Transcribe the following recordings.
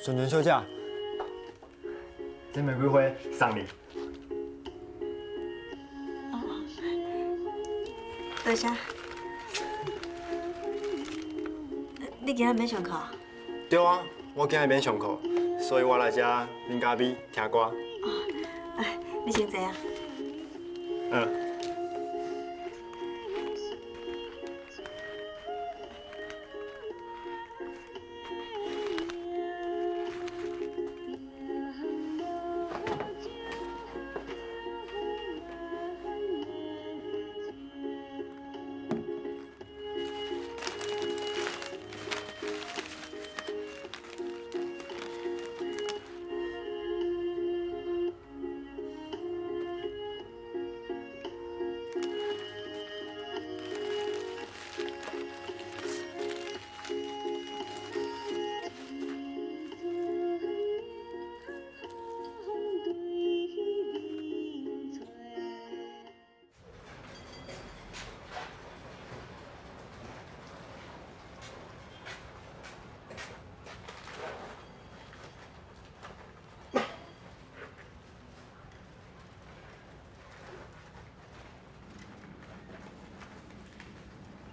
纯纯小姐，这玫瑰花送你。哦，多谢。你今仔免上课？对啊，我今仔免上课，所以我来遮啉咖啡、听歌。哦，哎，你先坐啊。嗯。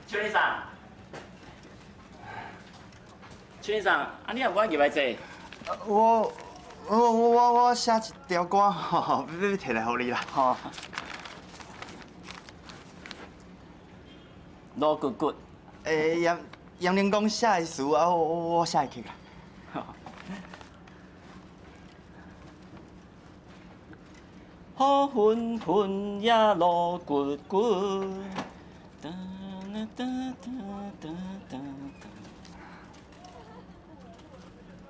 邱先生，邱先生，啊，你也无爱入来坐？我我我我写一条歌吼，欲欲提来予你啦。吼。卤骨骨。欸，严严灵公写的词啊，我我写的曲啊。雨纷纷也露骨骨。哒哒哒哒哒哒。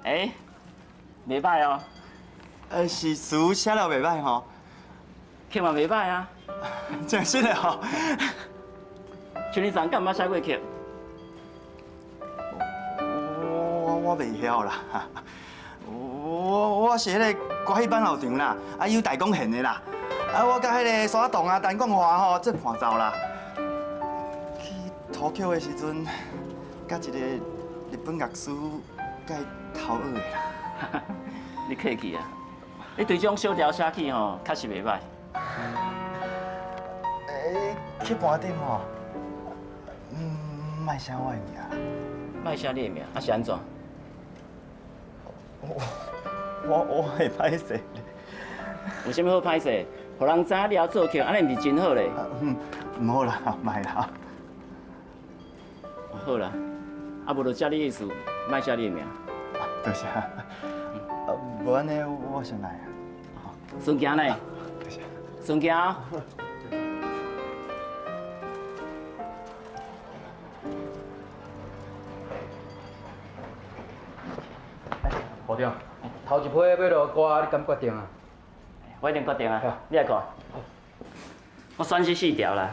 欸，袂䆀哦。是词写了袂䆀吼。曲嘛袂䆀啊。真实的吼。像你昨敢毋捌写过曲？我我袂晓啦。我我是彼个歌戏班后场啦，啊有大贡献的啦。啊，我佮彼个苏亚栋啊、陈冠华吼做伴奏啦。去土曲的时阵，佮一个日本乐师佮伊偷学的啦。你客气啊！你对这种小调写曲吼，确实袂䆀。欸，曲盘顶吼，莫写我的名啦。莫写你的名，啊是按怎？我我我会歹势。有啥物好歹势？予人知影你晓作曲，按呢毋是真好咧？毋好啦，莫啦。好啦，啊无就照你意思，莫写你的名。多谢。啊，无按呢，我先来啊。顺行呢？多谢。顺行。部长，头一批欲录歌，你敢决定啊？我已经决定啊，你来看。我选这四条啦，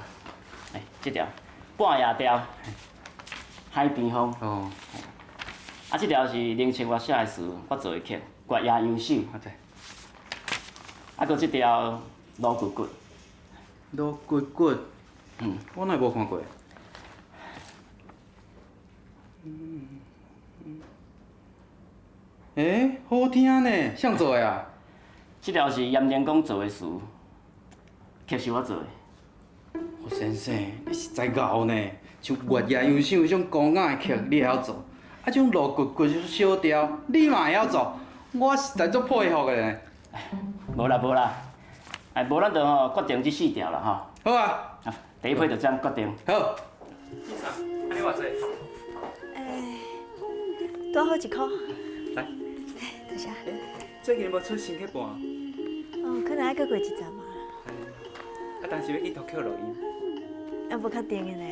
欸，这条半夜调，海边风。哦。啊，这条是林清月写的词，我做的曲，月夜扬手。啊，阁这条卤骨骨。卤骨骨。嗯。我哪会无看过？欸，好听呢，谁做的啊？这条是严仁公做的词，曲是我做的。胡先生，你实在𠢕呢，像月夜扬手这种古雅的曲，你会晓做；啊，这种卤骨骨这种小调，你嘛会晓做，我实在足佩服的呢。无啦无啦，哎，无咱就吼决定这四条啦吼。好啊。啊，第一批就这样决定。好。先生，按呢偌济？欸，拄好一箍。来。多谢。最近无出新曲盘？哦，可能爱阁过一阵嘛。啊，当时欲去托克录音？犹无确定的呢。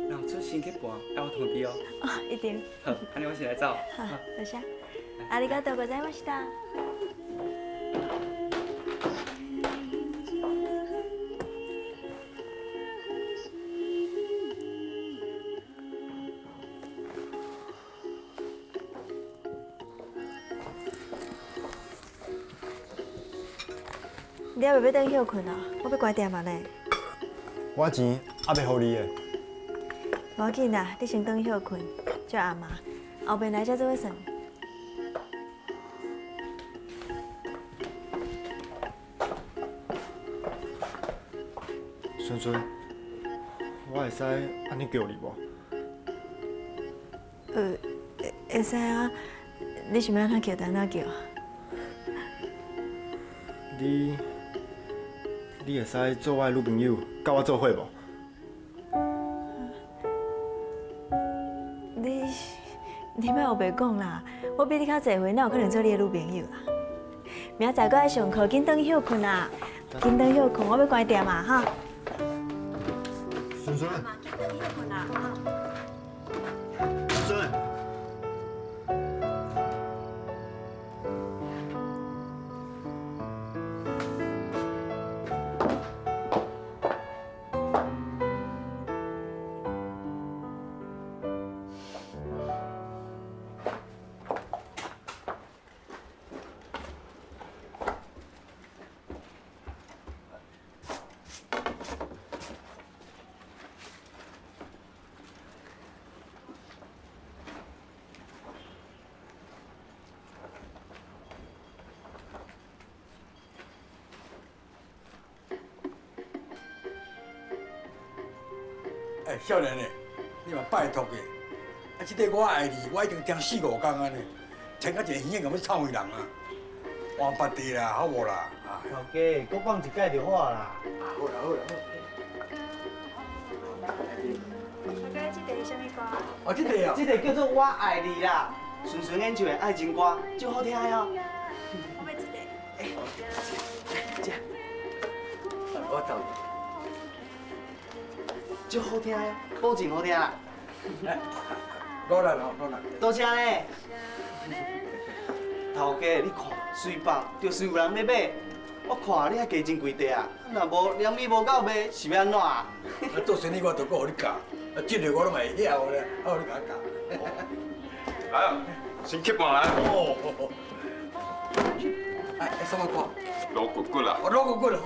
若有出新曲盘，爱我通知哦。哦，一定。好，按呢我先来走。好，多谢。ありがとうございました。你犹未欲转歇睏啊？我欲关店啊呢。我钱犹未予你的。无要紧啦，你先转歇睏，照暗嘛，后摆来才做伙算。萱萱，我會使按呢叫你無？會使啊，你想欲按怎叫就按怎叫。你會使做我的女朋友，佮我做伙無？你莫烏白講啦，我比你較濟歲，哪有可能做你的女朋友啊？明仔載閣愛上課，緊轉去歇睏啦，緊轉歇睏，我欲關店啊哈。萱萱，緊轉去歇睏啦，哈。萱萱。欸，少年的，你嘛拜託的，啊，這塊我愛你，我已經聽四五工啊呢，穿甲一個耳仔咁欲臭人啊，換別塊啦，好無啦？頭家，閣放一擺就好啦。好啦好啦好。頭家，這塊是啥物歌？哦，這塊啊，這塊叫做《我愛你》啦，萱萱演唱的愛情歌，足好聽的哦。我欲這塊。欸，這，我走。足好聽的，保證好聽啦。努力哦，努力。多謝咧。頭家，你看，隨放就是有人欲買。我看你還加真幾塊啊，若無兩米無夠賣，是欲按怎啊？啊，做生意我都閣予你教，啊，這個我攏嘛會曉咧，啊，予你共我教。來啊，先吸半來。哦。哎，什麼歌？老骨骨啦。哦，老骨骨啦。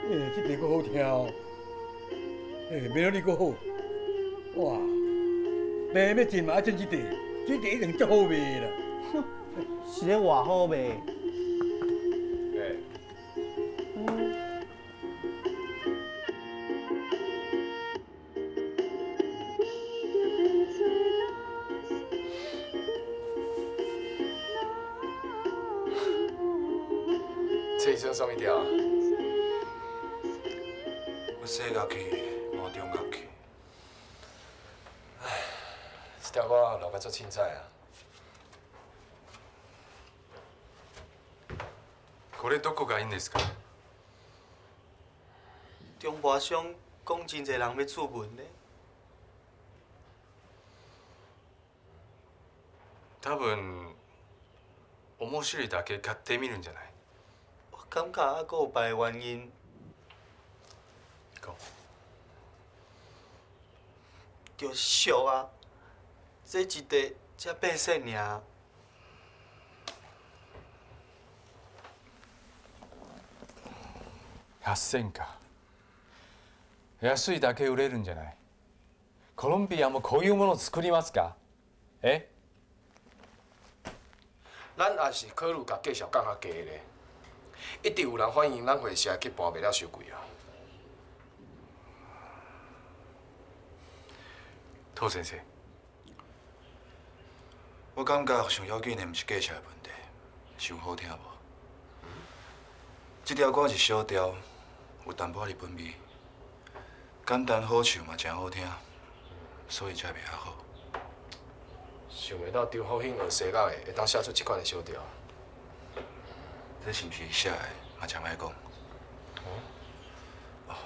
欸，這塊閣好聽哦！欸，賣予你閣好，哇！賣欲進嘛愛進這塊，這塊一定足好賣啦。哼，是咧偌好賣？欸。這是啥物調啊？有西樂器，無中樂器。唉，這條歌录甲足凊彩啊。これどこがいいんですか？中華商講真濟人欲注文咧。多分面白いだけ買ってみるんじゃない？我感覺猶閣有別个原因。講。就是俗啊，這一塊才8仙爾。 8000か。安いだけ売れるんじゃない。コロンビアもこういうもの作りますか？え？咱也是考慮共價數降較低咧，一直有人反映咱會社去盤賣了傷貴啊。涂先生，我感覺上要緊的毋是價錢的問題，傷好聽無？這條歌是小調，有淡薄仔日本味，簡單好唱嘛，誠好聽，所以才賣較好。想袂到張福興學西樂的，會當寫出這款的小調。這是毋是伊寫的，嘛誠歹講。哦，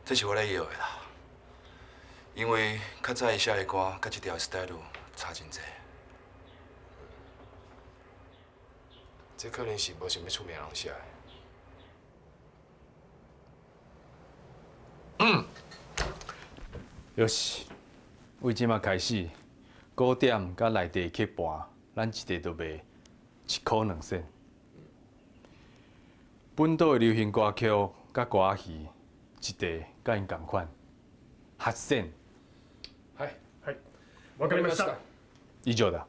這是我咧搖的啦，因為較早伊寫的歌，佮這條 style 差真濟。這可能是無想欲出名人寫的。よし，為這馬開始，古典佮內地曲盤，咱一塊都賣， 1箍2仙。本岛的流行歌曲佮歌仔戏，一块佮𪜶仝款，合线。はいはいわかりました。以上だ。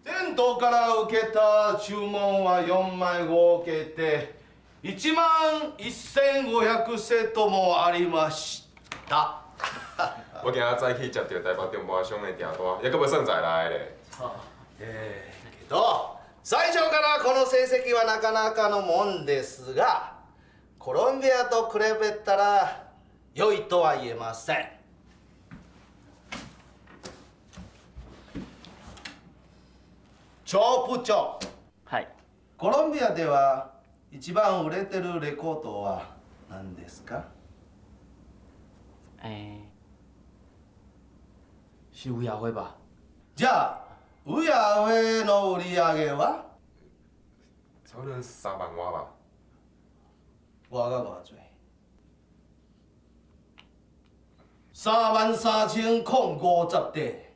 全島から受けた注文は4枚合計で1万1500セットもありました。我今仔早起接到台北中盘商的订单，犹阁无算在内咧。けど最初からこの成績はなかなかのもんですが、コロンビアと比べたら良いとは言えません。張部長。はい。コロンビアでは一番売れてるレコードは何ですか？是有夜会吧？じゃあウヤウェの売り上げは？差不多3万外吧。我甲偌济？33,050块。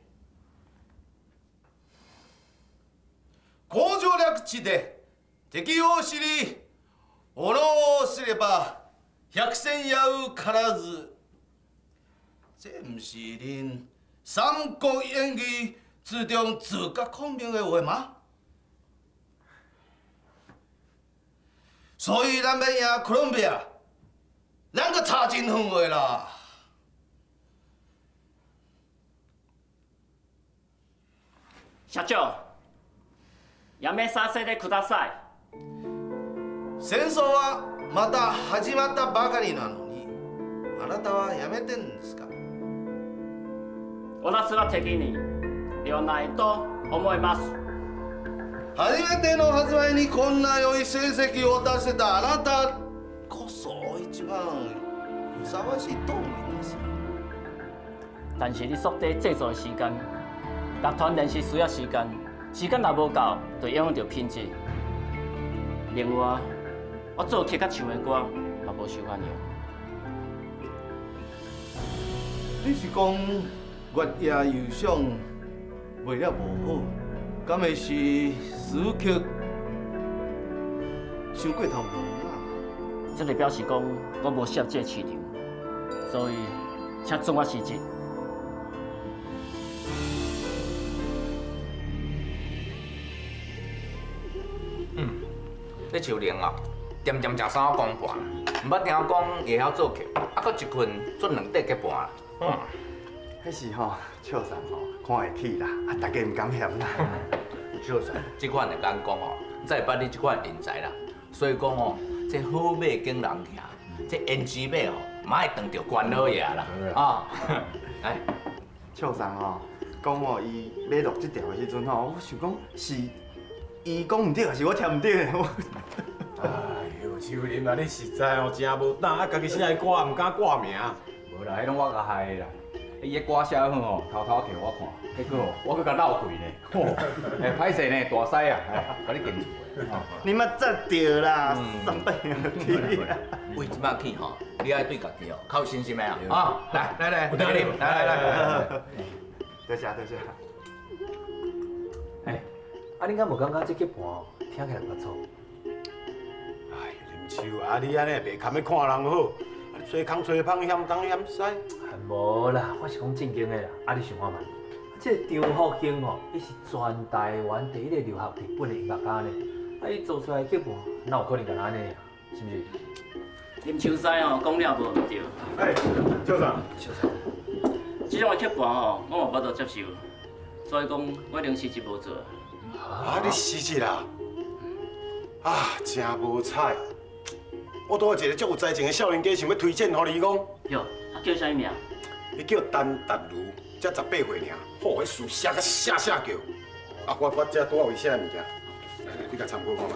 工場略地で敵を知り、おのをすれば百戦やうからず。这毋是恁《三国演义》之中自觉孔明的话吗？所以咱欲赢哥伦比亚，咱阁差真远的啦。社長、やめさせてください。戦争はまた始まったばかりなのに、あなたはやめてんですか？私は適任ではないと思います。初めての発売にこんな良い成績を出せたあなたこそ一番ふさわしいと思います。但是你缩短製作的時間，樂團練習需要時間，時間若無夠，就影響著品質。另外，我做曲佮唱的歌嘛無受歡迎。你是講月夜遊想賣了無好，敢會是詞曲傷過頭無啊？這就表示講我無適合這個市場，所以請准我辭職。這秋玲哦，恬恬食三公盤，毋捌聽講會曉做曲，啊，閣一困做兩塊結盤啦。嗯，彼是吼，笑送吼，看會起啦，啊，大家毋敢嫌啦。笑送，這款的眼光吼，才會捌你這款人才啦。所以講吼，這好馬經人騎，這胭脂馬吼，嘛會當著關老爺啦。啊，來，笑送吼，講吼伊欲錄這條的時陣吼，我想講是伊講毋對，還是我聽毋對？哎呦，秋林啊，你實在哦真無膽，啊，家己寫的歌毋敢掛名。無啦，彼攏我共害的啦。伊的歌寫好吼，偷偷摕我看，結果我閣共鬧開呢。哎，歹勢呢，大師啊，共你敬一杯。你莫才對啦，三百兄弟。為這擺去吼，你愛對家己哦較有信心的啊。啊，來來來，來來來來，多謝多謝。哎，啊，恁敢無感覺這曲盤聽起來不錯？哎，林秋啊，你按呢袂堪欲看人好，啊，你吹空吹芳嫌東嫌西。無啦，我是講正經的啦。啊，你想看覓？這個張福興吼，伊是全台灣第一個留學日本的音樂家呢。啊，伊做出來的曲盤，哪有可能干焦按呢爾？是毋是？林秋西吼講了無毋對。哎，笑啥？笑啥？這種的曲盤吼，我嘛無法度接受，所以講我臨時就無做。啊，你辭職啦？啊，真無彩！我拄有一個足有才情的少年家，想欲推薦予你講。喲，啊叫啥物名？伊叫陳達如，才18歲爾，吼，彼詞寫甲寫寫叫。啊，我這拄仔有伊寫的物件，來來，你共參考看覓。